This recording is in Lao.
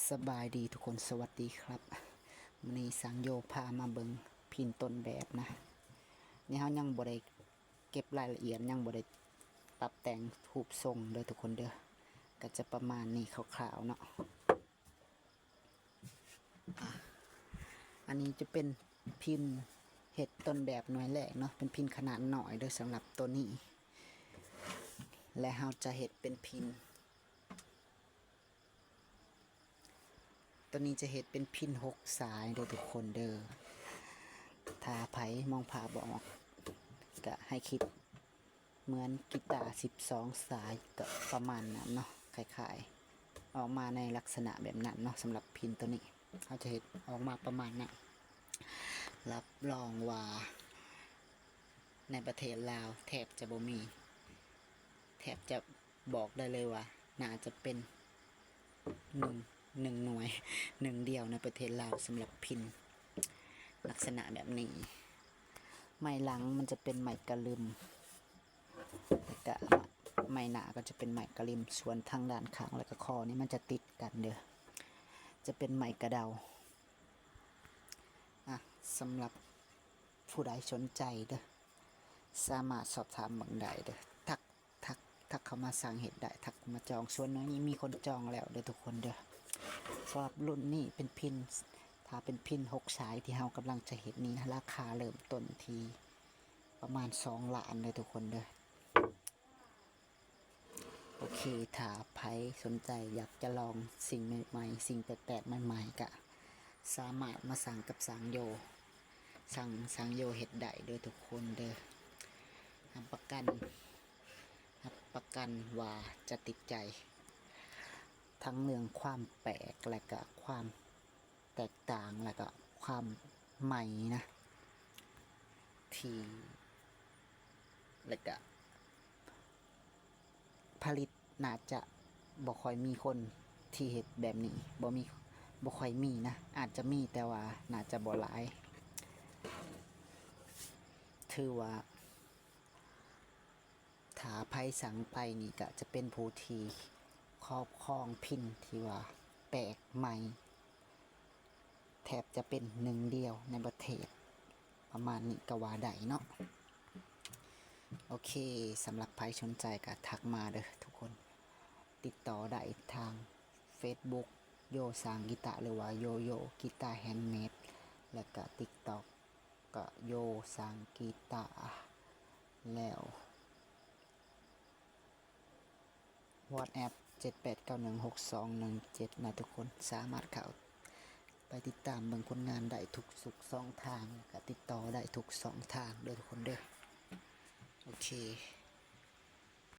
ສະບາຍດີທຸກຄົນ ສະຫວັດດີຄັບ. ມື້ນີ້ຊ່າງໂຢພາມາເບິ່ງພິນຕົ້ນແບບນະ. ນີ້ເຮົາຍັງບໍ່ໄດ້ເກັບລາຍລະອຽດ ຍັງບໍ່ໄດ້ປັບແຕ່ງຮູບຊົງເດີທຸກຄົນເດີ. ກະຈະປະມານນີ້ຄ່າວໆເນາະ. ອາ ອັນນີ້ຈະເປັນພິນເຮັດຕົ້ນແບບໜ່ວຍແລກເນາະ, ເປັນພິນຂະໜາດນ້ອຍເດີສຳລັບໂຕນີ້. ແລະເຮົາຈະເຮັດເປັນພິນ ໂຕນີ້ຈະເຮັດເປັນພິນຫົກສາຍເດີທຸກຄົນເດີ. ຖ້າໃຜມອງພາບບໍ່ອອກ ກະໃຫ້ຄິດເໝືອນກີຕາສິບສອງສາຍ ກະປະມານນັ້ນເນາະ, ຄ້າຍໆ ອອກມາໃນລັກສະນະແບບນັ້ນເນາະ. ສຳລັບພິນໂຕນີ້ ເຮົາຈະເຮັດອອກມາປະມານນັ້ນ. ຮັບຮອງວ່າໃນປະເທດລາວແທບຈະບໍ່ມີ, ແທບຈະ ບອກໄດ້ເລີຍວ່າໜ້າຈະເປັນໜຶ່ງ ໜຶ່ງໜ່ວຍ ໜຶ່ງດຽວໃນປະເທດລາວສຳລັບພິນລັກສະນະແບບນີ້. ໄມ້ຫຼັງມັນຈະເປັນໄມ້ກະລຶມ ແລ້ວກະໄມ້ໜ້າກໍຈະເປັນໄມ້ກະລິມ, ສ່ວນທາງດ້ານຂ້າງ ແລ້ວກະຄໍນີ້ມັນຈະຕິດກັນເດີ ຈະເປັນໄມ້ກະເດົາ. ອາ ສຳລັບຜູ້ໃດສົນໃຈເດີ ສາມາດສອບຖາມເບິ່ງໄດ້ເດີ ທັກ ທັກ ທັກເຂົ້າມາສັ່ງເຮັດໄດ້, ທັກມາຈອງ. ສ່ວນໜ່ວຍນີ້ມີຄົນຈອງແລ້ວເດີທຸກຄົນເດີ. ສຳລັບລຸ້ນນີ້ເປັນພິນ ຖ້າເປັນພິນຫົກສາຍທີ່ເຮົາກຳລັງຈະເຮັດນີ້ນະ ລາຄາເລີ່ມຕົ້ນທີ່ປະມານສອງລ້ານເດີທຸກຄົນເດີ. ໂອເຄ ຖ້າໃຜສົນໃຈຢາກຈະລອງສິ່ງໃໝ່ໆ ສິ່ງແປກໆໃໝ່ໆ ກະສາມາດມາສັ່ງກັບຊ່າງໂຢ, ສັ່ງ ຊ່າງໂຢເຮັດໄດ້ເດີທຸກຄົນເດີ. ຮັບປະກັນ ຮັບປະກັນວ່າຈະຕິດໃຈ ທັງເລື່ອງຄວາມແປກ ແລະກະຄວາມ ແຕກຕ່າງ ແລ້ວກະຄວາມໃໝ່ນະ ທີ່ ແລ້ວກະຜະລິດໜ້າຈະບໍ່ຄ່ອຍມີຄົນທີ່ເຮັດແບບນີ້ ບໍ່ມີ ບໍ່ຄ່ອຍມີນະ, ອາດຈະມີແຕ່ວ່າໜ້າຈະບໍ່ຫຼາຍ. ຖືວ່າ ຖ້າໃຜສັ່ງໄປນີ້ກະຈະເປັນຜູ້ທີ່ຄອບຄອງພິນທີ່ວ່າແປກໃໝ່ ແທບຈະເປັນໜຶ່ງດຽວໃນປະເທດ ປະມານນີ້ກະວ່າໄດ້ເນາະ. ໂອເຄ ສຳລັບໃຜສົນໃຈກະທັກມາເດີທຸກຄົນ, ຕິດຕໍ່ໄດ້ທາງເຟສບຸກ ໂຢຊ່າງກີຕາ ຫຼືວ່າໂຢໂຢກີຕາແຮນເມດ ແລ້ວກະຕິກຕັອກ ກະໂຢຊ່າງກີຕາ ແລ້ວ ວອດແອັບ ເຈັດແປດເກົ້າໜຶ່ງຫົກສອງໜຶ່ງເຈັດ ນະທຸກຄົນ. ສາມາດເຂົ້າໄປຕິດຕາມເບິ່ງຜົນງານໄດ້ທຸກ ທຸກຊ່ອງທາງ ກະຕິດຕໍ່ໄດ້ທຸກຊ່ອງທາງເດີທຸກຄົນເດີ. ໂອເຄ